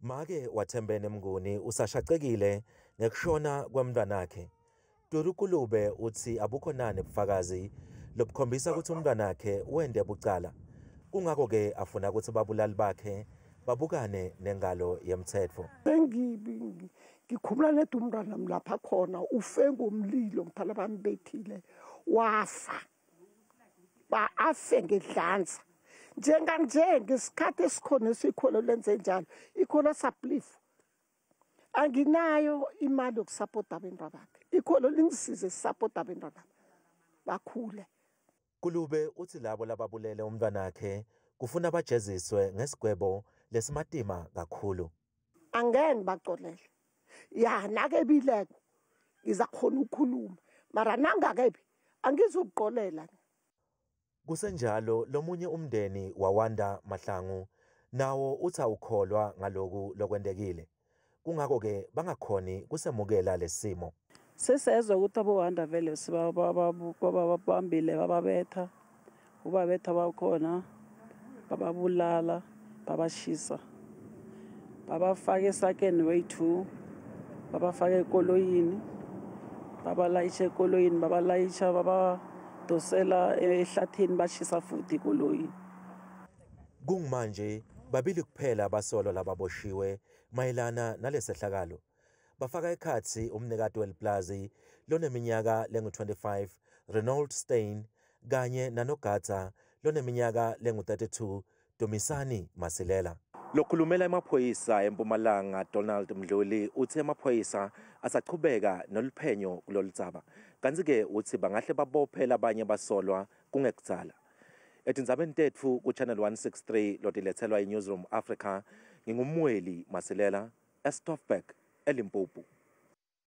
Make waThembeni Mnguni usashaqekile ngekushona kwemntwanakhe. Turu Kulube uthi abukho nani ubufakazi lobukhombisa ukuthi umntwanakhe wende bucala. Kungakho-ke afuna ukuthi babulali bakhe babukane nengalo yemthetho. Ngikhumula neda umntwana lapha khona ufe ngomlilo ngiphala bambethile wafa. Ba afe ngedlanza. Njenganje ngesikhathi esikhona esikholo lenze njalo ikholo saplifu. Anginayo imali yokusapota abantwana bakhe. Ikholo lingisize sisapota abantwana bakhule. Kulube uthi labo lababulele umntwanakhe kufuna bajeziswe ngesigwebo lesimatima kakhulu. Angeke ngibaxolele. Ya nakebileko ngizakhona ukukhuluma mara nangakebi angizukuxolela. Kusenjalo lomunye umndeni waWanda Mahlangu nawo uthi awukholwa ngaloku lokwendekile. Kungakho-ke bangakhoni kusemukela lesimo. Sesezwa ukuthi aboWanda vele babambile bababetha, ubabetha bakhona bababulala, babashisa. Babafaka esakeni way 2, babafaka ekoloyini, babalayisha ekoloyini, babalayisha babadosela ehlathini bashisa futhi ikoloyi. Kungimanje babili kuphela abasolwa lababoshiwe mayelana nalesehlakalo. Bafaka ekhatsi umnikati weliplazi loneminyaka lengu-25 Renault Stein kanye nanogatha loneminyaka lengu-32 Dumisani Masilela. Lokhulumela emaphoyisa eMpumalanga Donald Mdluli uthe emaphoyisa asachubeka noluphenyo kuloludzaba. Kantsi-ke uthi bangahle babophe labanye basolwa kungekudzala. Etindzabeni tetfu ku-Channel 163 lotiletselwa yi-Newsroom Africa, nginguMweli Masilela eStoffberg, eLimpopo.